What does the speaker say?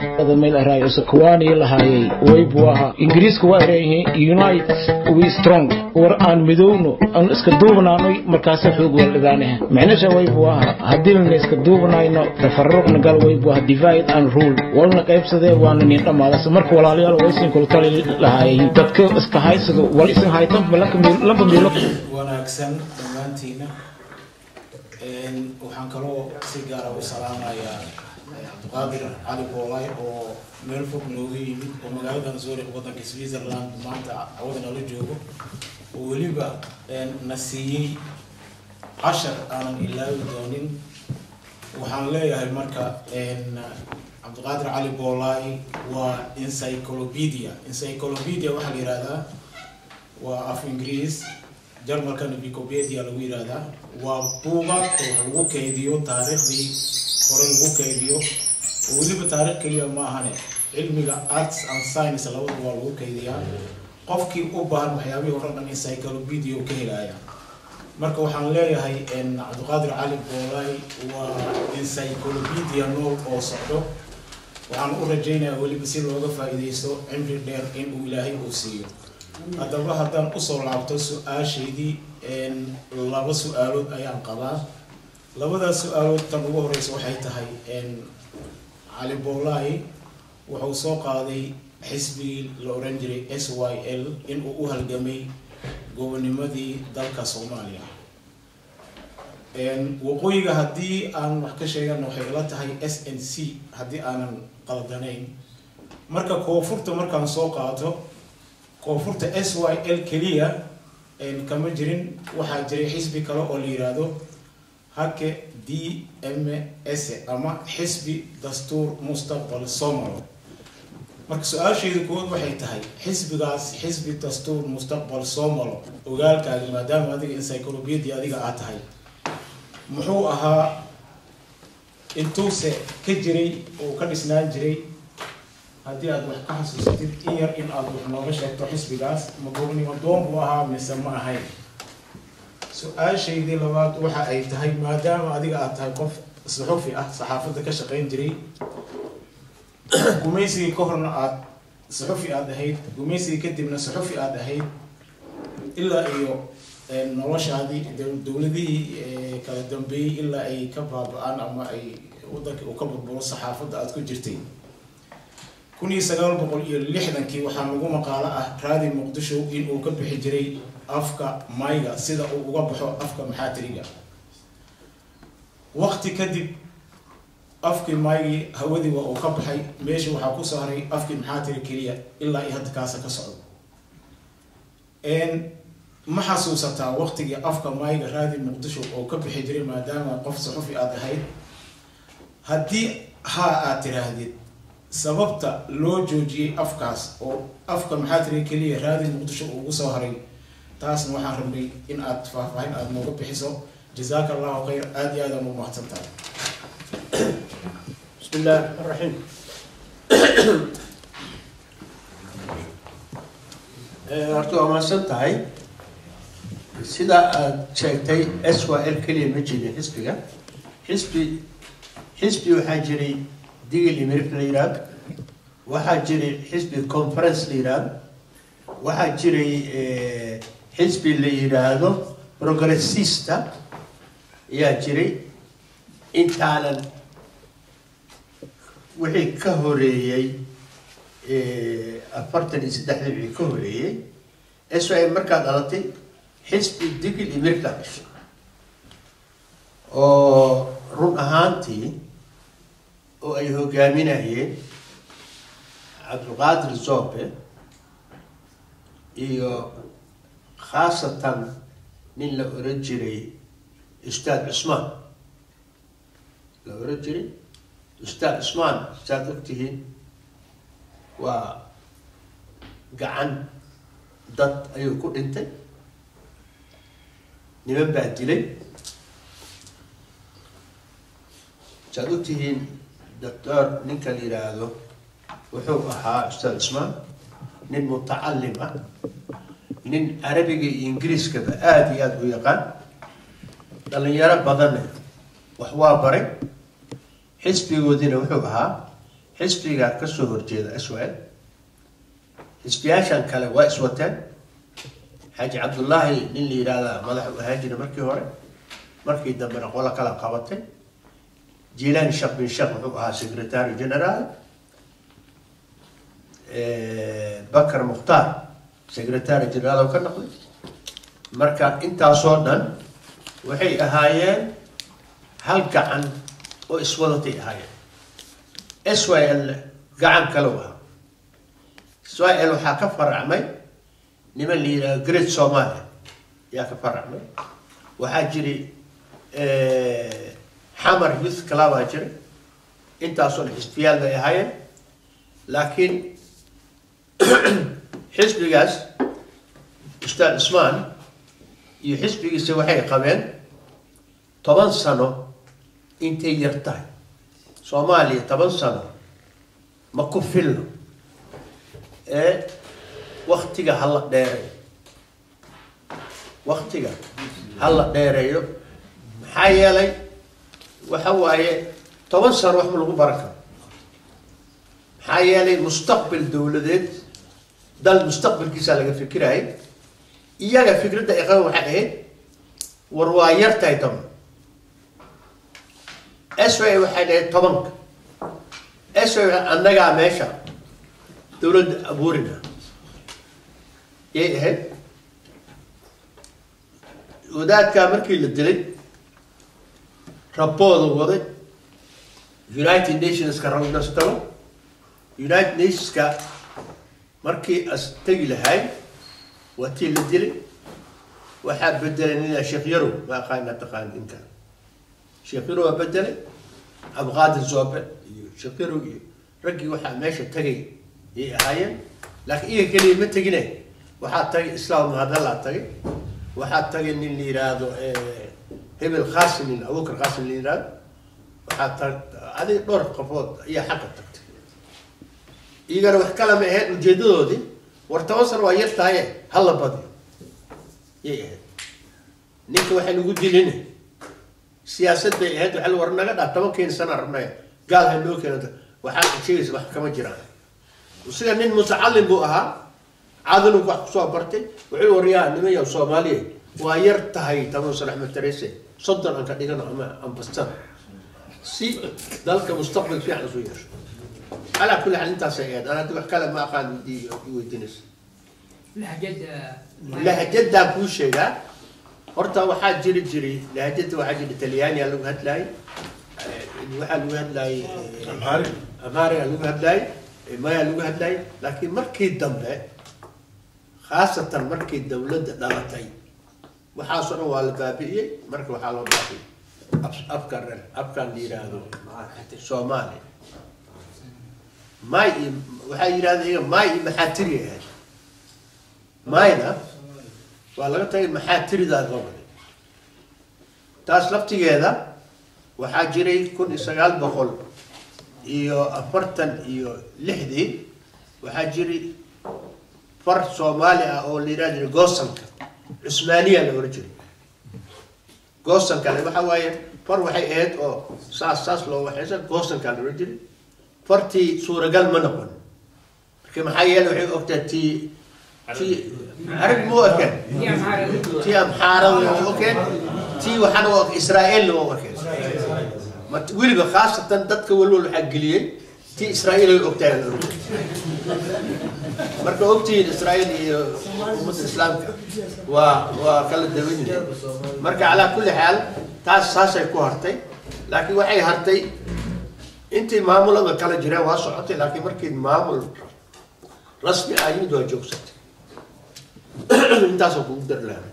Meel araay kuwaani lahaayay waybu ahaa Ingiriiska waa leeyihiin "Unite we strong". War aan midowno, aan iska duubnaanoy, markaasa xoog waldhigaanaha micnasha. Waybu ahaa haddii lana iska duubnayno, tafaruqna gal, waybu aha divide and rule, walna qaybsadee, waana nin dhammaadasa. Marka walaalayaal, waysin kula tali lahaayay dadka iska haysado wal isin haytan lamba miilo. Wanaagsan dhammaantiina. Waxaan kaloo si gaara u salaamayaa Cabdiqaadir Cali Boolay oo meel fog nooga yimid, oo magaaladan Zurich, waddanka Switzerland, maanta cawada nala joogo, oo weliba na siiyey cashar aanan ilaawi doonin. Waxaan leeyahay marka, Cabdiqaadir Cali Boolay waa encyclopedia. Encyclopedia waxaa la yihahdaa waa af Ingiriis, Jarmalkana Wikipedia lagu yihahdaa. Waa buugaagta wax lagu kaydiyo, taariikhdii hore lagu kaydiyo, oo weliba taarikh keliya ma ahane, cilmiga arts and science labadaba waa lagu kaydiyaa. Qofkii u baahan waxyaabihii hore dhan encyclopedia uu ka helaya. Marka waxaan leeyahay, Cabdiqaadir Cali Boolay waa encyclopedia nool oo socdo. Waxaan u rajaynayaa weliba si looga faa'iidaysto cimri dheer in uu Ilaahay uu siiyo. Haddaba haddaan usoo laabto su-aashaydii, laba su-aalood ayaan qabaa. Labadaas su-aalood, tan ugu horeysa waxay tahay, Cali Boolay wuxuu soo qaaday xisbigii la oran jiray SYL inuu u halgamay gobonimadii dalka Soomaaliya. Waqooyiga haddii aan wax ka sheegana, waxay ila tahay SNC, haddii aanan qaldanayn. Marka koonfurta markaan soo qaato, koonfurta SYL keliya kama jirin. Waxaa jiray xisbi kale oo la yiraahdo Hake DMS ama Xisbi Dastuur Mustaqbal Somalo. Marka su-aashayda kood waxay tahay, xisbigaas Xisbi Dastuur Mustaqbal Somalo, ogaalkaaga, maadaama adiga encyclopedia adiga aad tahay, muxuu ahaa? Intuuse ka jiray oo ka dhisnaan jiray? Haddii aad wax ka xasuusatid in yar, in aad wax nooga sheegto xisbigaas, ma gobnimo doon buu ahaa mise ma ahayn? Su-aashaydii labaad waxa ay tahay, maadaama adiga aad tahay qof suxufi ah, saxaafadda ka shaqayn jiray, gumaysigii ka horna aad suxufi aad ahayd, gumaysigii kadibna suxufi aad ahayd, ilaa iyo noloshaadii dowladihii kala dambeeyey ilaa ay ka baaba-aan ama ay waddanka uu ka burburo saxaafadda aad ku jirtay. 1960-kii waxaa nagu maqaalo ah Raadi Muqdisho inuu ka bixi jiray afka Mayga sida uu uga baxo afka Maxaatiriga. Waqti kadib afkii Maygii hawadii waa uu ka baxay meesha, waxaa kusoo haray afkii Maxaatiri keliya, ilaa iyo hadda kaasa ka socdo. Ma xasuusataa waqtigii afka Mayga Raadi Muqdisho oo ka bixi jiray, maadaama qof saxufi aada ahayd? Haddii haa aad tiraahdid, sababta loo joojiyey afkaas oo afka Maxaatiri keliya Raadi Muqdisho uu ugu soo haray, taasna waxaan rabnay in aad faahfaahin aada nooga bixiso. Jazaaka Allahu khayr, aada iyo aadaan u mahadsan tahay. بسم الله الرحمن الرحيم. Horta waa mahadsan tahay. Sida aad sheegtay, SYL keliya ma jirin xisbiga. Xisbi waxaa jiray Digil iyo Mirif la yidhaahdo, waxaa jiray xisbi Conference la yidhaahdo, waxaa jiray xisbi la yidhaahdo Progressista ayaa jiray. Intaanan wixii ka horeeyey 43-dii, wixii ka horeeyey SYL markaa dhalatay, xisbi Digil iyo Miriflaa dhashay, oo run ahaantii oo ay hogaaminayeen Cabdulqaadir Zobe iyo khaasatan nin la oran jiray Ustaad Cusmaan la oran jiray. Ustaad Cusmaan, saad ogtihiin, waa gacan dad ayuu ku dhintay, niman baa dilay. Saad ogtihiin, doctor ninka la yidhaahdo wuxuu ahaa Ustaad Cusmaan nin mutacalim ah, nin Carabiga iyo Ingiriiskaba aada iyo aada u yaqaan, dhalinyaro badanne wax waa baray. Xisbigoodina wuxuu ahaa Xisbiga ka soo horjeeda SYL, xisbiyaashan kale waa iswateen. Xaaji Cabdullaahi nin la yidhaahdaa madax u ahaan jiray markii hore, markii dambena qolo kala qabatay. Jiilaani Sheekh bin Sheekh wuxuu ahaa secretary general, Bakar Mukhtaar secretary general oo ka noqday. Marka intaasoo dhan waxay ahaayeen hal gacan oo iswadatay ahaayeen. SYL gacan kale u ahaa. SYL waxaa ka faracmay niman la yidhahdo Great Somalia yaa ka faracmay. Waxaa jiray Xamar Youth Club aa jiray. Intaasoo dhan xisbiyaal bay ahaayeen, laakiin xisbigaas Ustaad Cusmaan iyo xisbigiisa waxay qabeen 10 sano intay yar tahay. Soomaaliya 10 sano ma ku filno ee waktiga hala dheereeyo, waktiga hala dheereeyo. Maxaa yeelay waxa waaye 10 sano wax ma lagu baran karo. Maxaa yeelay mustaqbal dowladeed, dal mustaqbalkiisa laga fikirayay. Iyaga fikradda ay qaban waxay ahayd, war waa yar tahay 10. SY waxay dhahayd 10-ka. SY annagaa meesha dowladda abuurina yay ahayd. Wadaadkaa markii la dilay rabooda waday United Nationska rawnastalo. United Nationska markii as tegi lahay waa tii la dilay. Waxaa bedelay nina Sheekh Yarow, ma aqaana taqaan inkan. Sheekh Yarow waa bedelay Abqaadir Zobe iyo Sheekh Yarow iyo raggii waxaa meesha tagay yay ahaayeen. Laakiin iyaga keliya ma tegine, waxaa tagay Islaam Mahadallaa tagay, waxaa tagay nin la yidhaahdo hebel Khaasim, nin Abubakar Khaasim la yidhaahdo. Waxaa tag adiga dhowr qofood ayaa xagga tagtay. Iyagana wax kale ma ahayd ujeedadoodii, war 10 sano waa yar tahaye hala badiyo yay ahayd. Ninka waxay nagu dilin siyaasad bay ahayd. Waxaa la war naga dhaa 10-keeni sana rabnay, gaal ha noo keento. Waxaa sheegaysa wax kama jiraan. Sida nin mutacallim buu ahaa, cadanu wax kusoo bartay. Wuxuu waryaa, niman Soomaaliya, waa yar tahay 10 sano, Axmed Tarese 30 aan ka dhigano ama ambastan si dalka mustaqbal fiican isu yeesho. Calaa kulli xaal intaasay ahayd. Ana hadda wax kale ma aqaan i weydiinaysa. Lahjadaan kuu sheegaa horta. Waxaa jiri jiray lahjada, waxaa jira Talyaaniya lagu hadlaayay, waxaa lagu hadlaayay Amhaariga lagu hadlaayay, Maya lagu hadlaayay. Laakiin markii dambe, khaasatan markii dawladda dhalatay, waxaasoo dhan waa la baabi'iyey. Marka waxaa loo dhaafay afkan afkan la yidhaahdo Soomaaliya. May iyo waxaa yidhahda iyaga may iyo maxaatiri ahayd. Mayna waa laga tagay, maxaatiridaa loo waday. Taas laftigeeda waxaa jiray 1946-dii waxaa jiray far Soomaali ah oo la yidhaha jiray goosanka Cusmaaniya la ohan jiray. Goosanka waxa waaye far waxay ahayd oo saas saas loo waxaysa, goosanka la ohan jiray. Fartii suuragal ma noqon marka, maxaa yeelay waxay ogtaa tii Arab ma arkeen, tii Amxaarada waa okeen, tii waxaana waa Israa'iilna waa arkeen. Weliba khaasatan dadka walwal waxaa geliyey tii Israa'iil ay ogtahay la oran jiray. Marka ogtihiin Israa'iil iyo ummadda Islaamka waa kala dawan yihiin. Marka calaa kulli xaal taas saasay ku hartay. Laakiin waxay hartay intii maamulada kala jireen waa socotay, laakiin markii maamul rasmi ah yimid waa joogsatay. Intaasoo kugu dari lahaa.